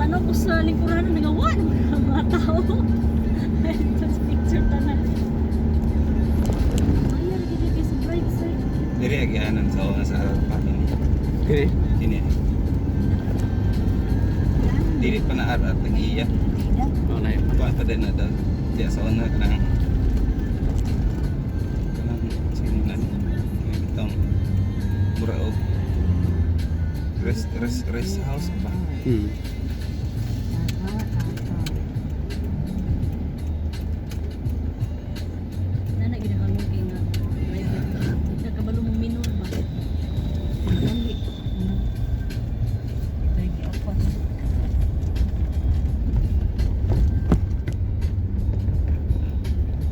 Tanaw ko sa lingkuranan, nangawa ng mga tao. Tapos picture tanan. Ay, lagi lagi sa bright side. Diri agianan sa una sa family. Kini. Kini. Dili pa na arat ang iya. Oh, na Kuan pa din na daw. Diya sa una kanang sino na ni? Kanang bitong mura og rest house ba? Nana gid ang kay nga driver. Nakabalo mong minor ba? Dali. Lagi ako.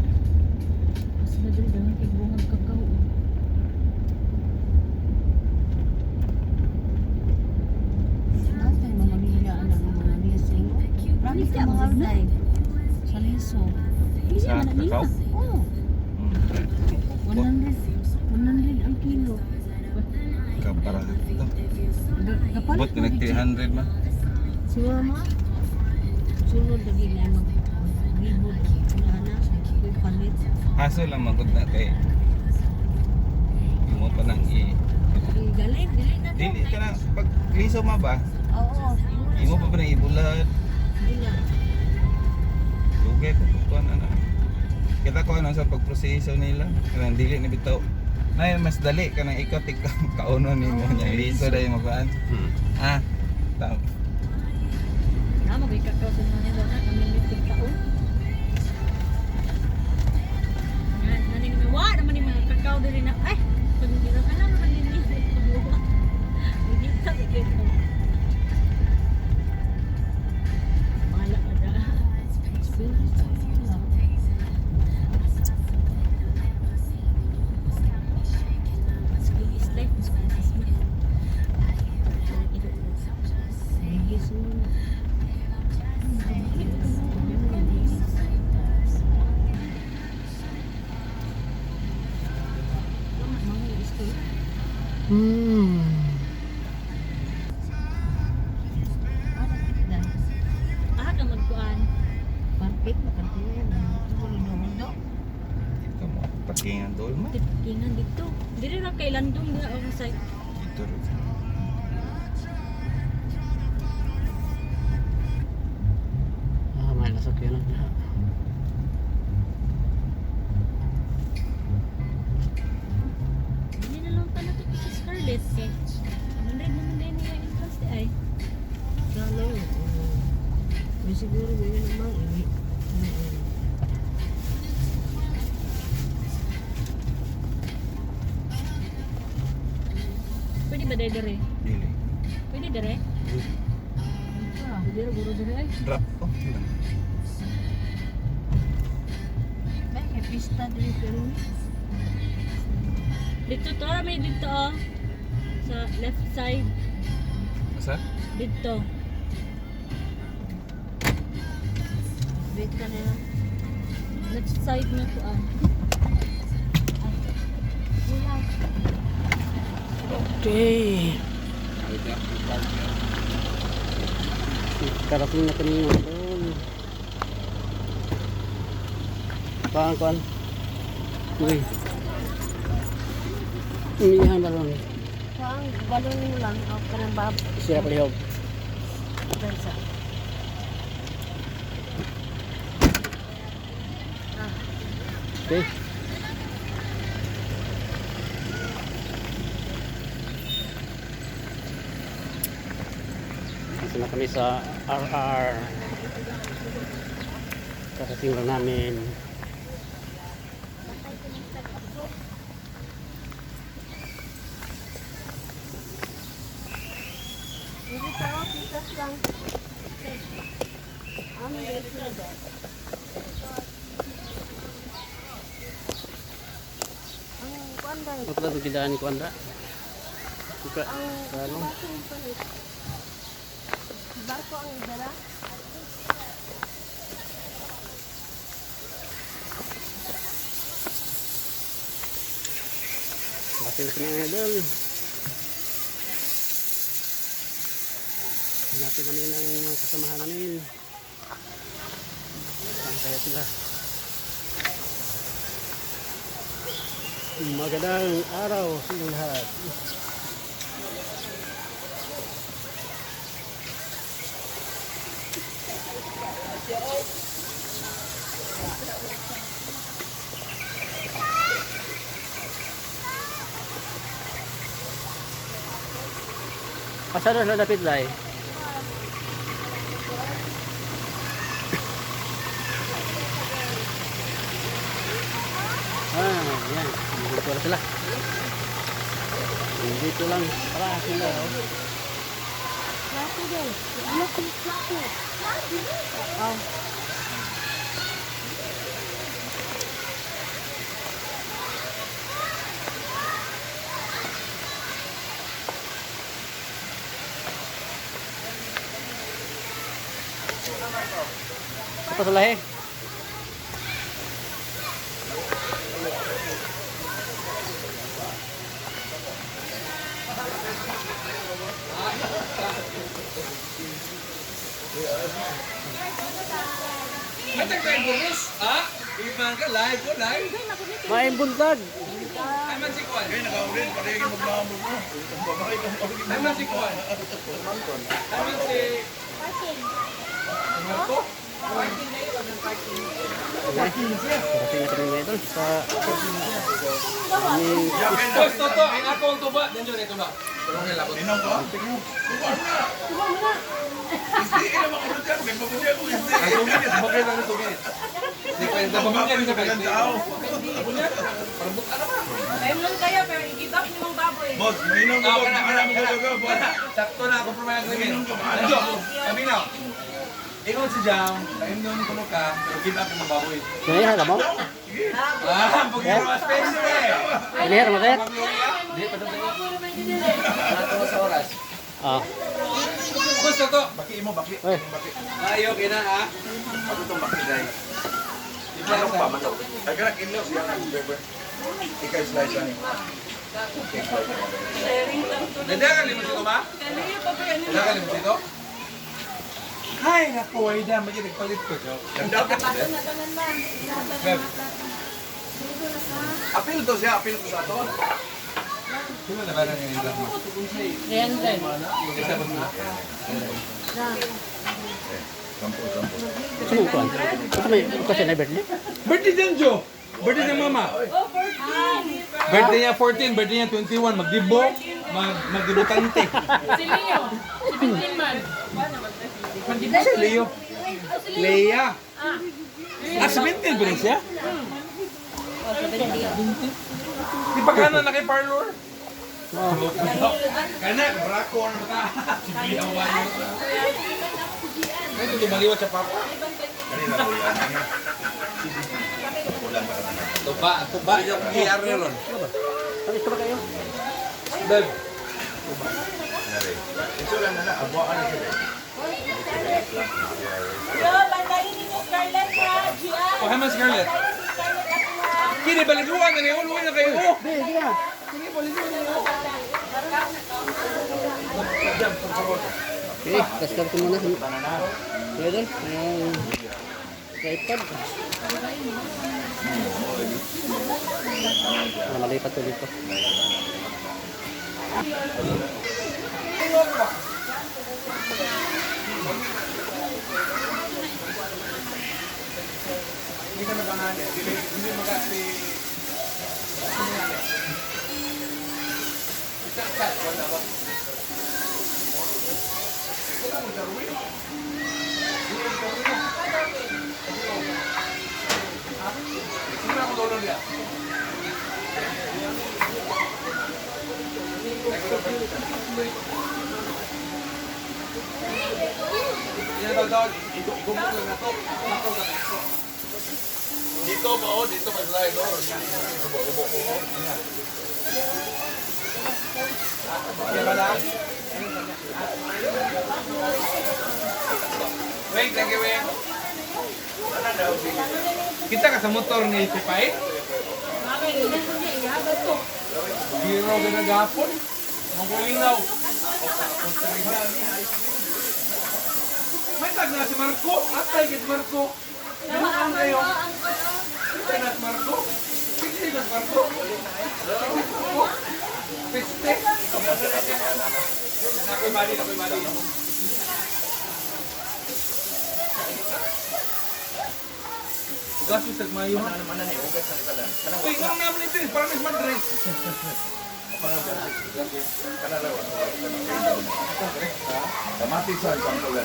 Mas na diri dangan kay bungag kakao. Oh. Natay mga milya ang mga lising. Marami ka mga alday. Sa liso. Hindi Sa man na nila. kakao? Oh, 100. 100 ang kilo. Kapara ito. Kapalit Bot nag 300 ma. Siguro ma. Sunod lagi na mag libod na na. May palit. Aso lang magud na kay imo pa nang i Galing, dili na to. dili ka na pag liso ma ba? Oo. Imo pa ba nang ibulad? Dili na. Lugay ko kuan ana. Kita ko ano sa pagproseso nila. Kanang dili ni bitaw. Nay mas dali kanang ikaw tig kauno nimo nya liso dai mabaan. Ah. Tam. Na magay kakao sa mga nila na kami mitig kaon. Nga naning nawa naman yung mga kakao diri na ay pag alam naman din niya. Ngita kay ko. Bahala ka da. Experience tayo lang. Sige, is life mas mas ma. Ligis mo. Mga isto. Ara kita. Ah, ka magkuan. Parkit makantiyan. Tulo do. Dito mo parkingan dool ma. Tikingan dito. Diri ra kay landong na ang site. Dito ro. Ah, may nasakyan na. Hindi na lang pala to sa Scarlett kay 100 naman din nila entrance di ay. Dalo. May siguro ganyan naman. Ini. Pwede ba dere? Dili. Pwede dere? Pwede ra guro dere ay. Drop oh. May kay pista diri pero Dito to ra may dito oh. Sa left side Asa? dito. wait ka na lang. Left side na to ah. Kuya. Okay. Karating na kami mga tol. Kuan kuan. Uy. Umihan balon. Kuang balon mo lang o kanang bab. Sira palihog. Bensa. Okay. Dito na kami sa RR. Karating lang namin. Dili pa o pitas lang. Ano dito? Ang kuan dai. Ito lang gidaan ko anda. Buka. Ang Ano? barko ang palit. Barko ang dala. Karating na kami idol. Hanapin namin ang mga kasamahan namin. Saan kaya sila? Magandang araw sa inyong lahat. Asa na lalapit lay? Ah, yan. Dito lang sila. Dito lang pala sila. Oh. Plato daw. Ano kung plato? Oh. Ito sa lahi. Matag kayo bonus, ah? Iman ka, live ko, live. Maayong buntag. Ay man si Kwan. Ay man si Kwan. Ay man si... Marco? Parating na kami ngayon sa aming Boss, toto, ang ako ang tuba. Nandiyo na tuba. Okay, labot. Ang 2 minutes, bakit lang ang 2 minutes? Hindi pwede, babunya rin sa pwede. Babunya? Parang ano ka? Ayun kayo, pero i-give up niyo mong baboy. Boss, mainom ka, Ah, boss. kana, kana, Mainom ka, kana. boss. Sakto na, compromise agreement. Nandiyo, kami na. Ingon si Jam, kaimnon kuno ka, pero give up yung mababoy. Ganyan ka mo? Ah, pagkiro as peste. Ganyan mo kaya? Hindi, patong tayo. Sa oras. Ah. Gusto to. Baki mo, baki. Uy, Ayo, kina ha. Ako itong baki, dahil. Manok pa, manok. Ay, kanak, inlo siya na, bebe. Ikaw slice, ani. Sharing lang to. Nadagan limo dito ba? Kaliyo pa ba yan? Nadagan limo dito? Ay, naku, ay na, magiging nagpalit ko, Joe. Beb, Apil to siya, apil ko sa ato. sino na ba na yung vlog mo? Isa ba sila? Sampo, sampo. sino ko? Ito may kasi na birthday. Birthday dyan, Joe! Birthday ng mama! Oh, 14! Birthday niya 14, birthday niya 21, magdibo, magdebutante. Si Leo. 17 man. Magdibo si Leo. Lea. Ah, 17 ba rin siya? Di ba ka na kay parlor? Kana, brako na ba? Si Leo ba yun? Ay, ito tumaliwat sa papa. Kanina, ulan. Ulan pa naman. Tuba, tuba. Yung PR na ron. Sabi ko ba kayo? Beb, Nari. Ito lang na na, abuan na siya. Yo, bantayin ninyo Scarlett ha. Gian. oh, man Scarlett. Bantayin si Scarlett at ha. Kini baliguan na niyo, ulo na kayo. Oh. Di, di na. Okay, kaskar ko muna. Idol, yung tripod. Ah, malipat to dito. Hindi ka nabangan. Dili dili magasi. Isa ka, wala ba? Wala mo darwin. Dili mo darwin. Sino ako dulo niya? Yan daw daw, igumot lang na to. Ato na to. Dito ba, oh, dito mag-slide, oh. Ubo, ubo, ubo. Yan ba lang? Wait, thank you, wait. Kita ka sa motor ni Pipay? Biro ka na gapon. Magulinaw. May tag na si Marco. Atay kay Marco. Ano kayo? Atay na si Marco. Piste na si Marco. Marco. Piste. Nakoy mali, nakoy mali. Ugas yung tagmayo. Ano man ni ugas ang talan. Uy, kung naman ito, parang is madre. Kamatis sa sampulan.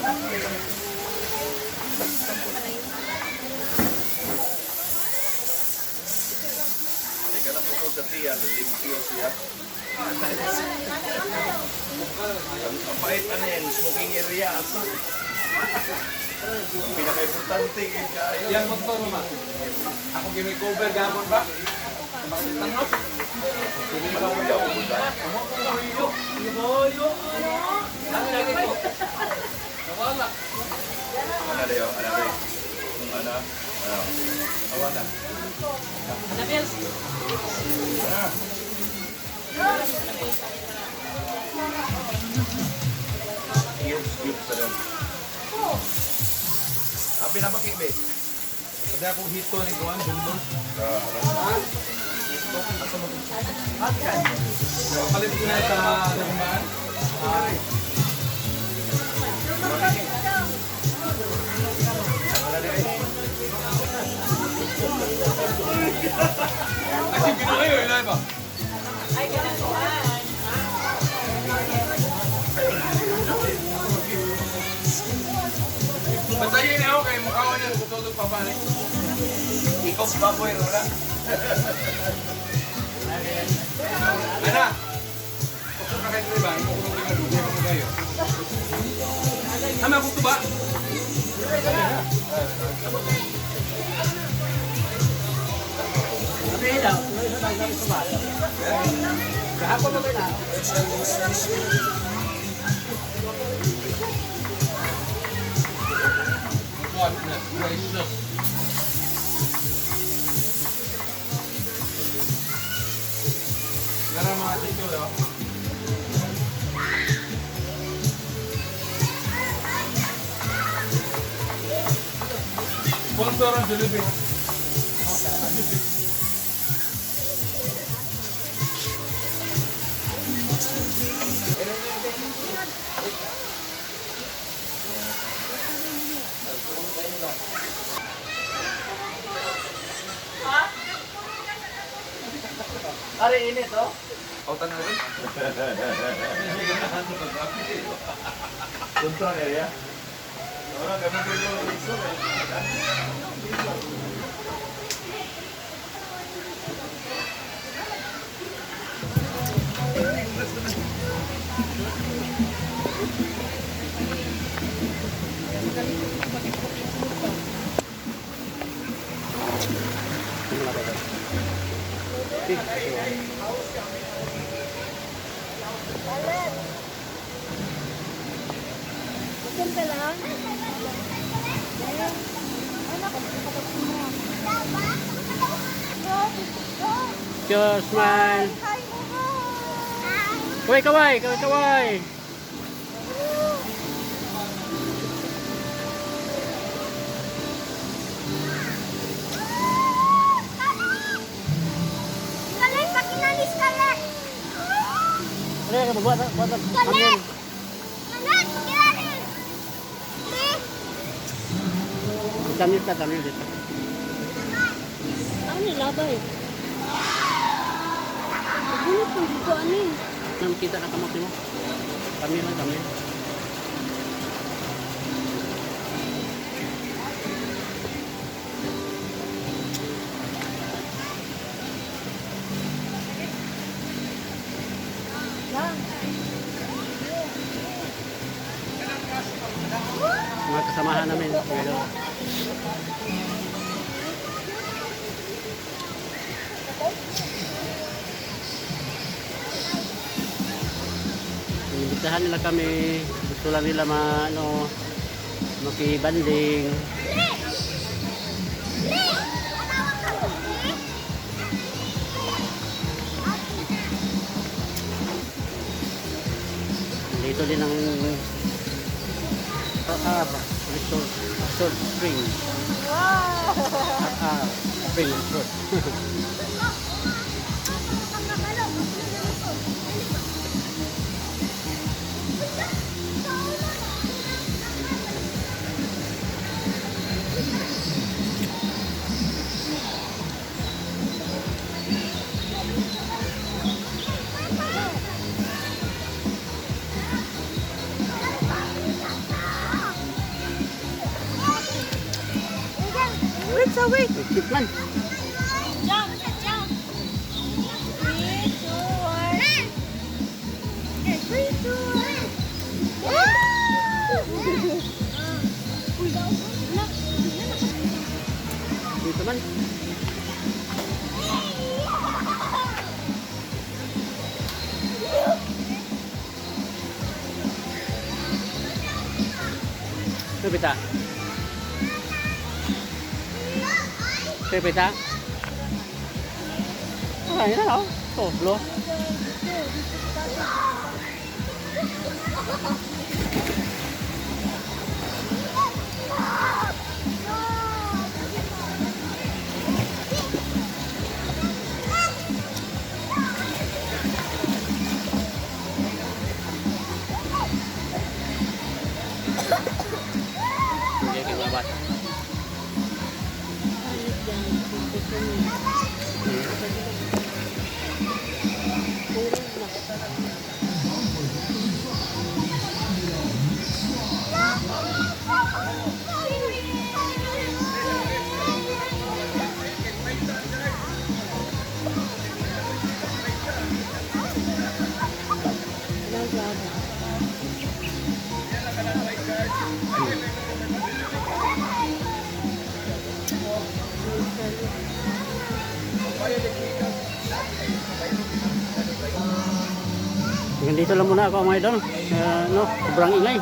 Teka lang po sa tiyan, limpyo siya. Ang pait ano yan, smoking area asa. Ang pinaka-importante yun kayo. Yang motor ma. Ako gini-cover gabon ba? Tanong. Ano dayo? Ano dayo? Ano? Ano? Awa na. Ah. Cubes, cubes na rin. Ah, pinapaki, be. Ada akong hito ni Juan Bumbong. Kapalit na sa dumaan. Ay, si Pinoy, wala ba? Patayin ako kay mukha ko niya tutulog pa pa. Ikaw si Baboy, wala. Ana! Kung ka kayo ba? Imo ko nung lugay mo kayo. Tama ko ba? Goodness gracious. Gara mga tito, diba? Sponsor ang Jollibee. Are init oh. Autan na rin. Kontra area. Wala, kami ko yung liso, eh. Bukan ka lang. Cheers, smile. Kaway, kaway, kaway, kaway. Kalit, pakinalis kalit! Ano, buat, buat. Kalit! Kalit, pakinalis! Kalit! Tamil ka, tamil dito. Ano labay? Pagunot po dito ano eh. Nang kita na kamot mo. Tamil lang, tamil. Mga kasamahan namin. Pero, Inimbitahan nila kami. Gusto lang nila ma, ano, makibanding. Dito din ang Resort, Resort Spring. Wow! Ah, Spring Resort. Wait, so wait. Cute man. Jump, jump. Three, two, one. Okay, three, two, one. Uy, Dito man. Pepita. Pepita. Ay, na oh. Soblo. Hindi kayo mga bata. Hanggang dito lang muna ako, mga idol. No, sobrang ingay.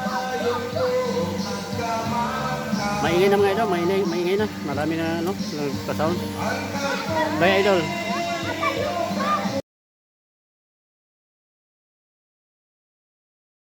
Maingay na, mga idol, maingay, maingay na. Marami na, no, nagpa-sound. Bye, idol.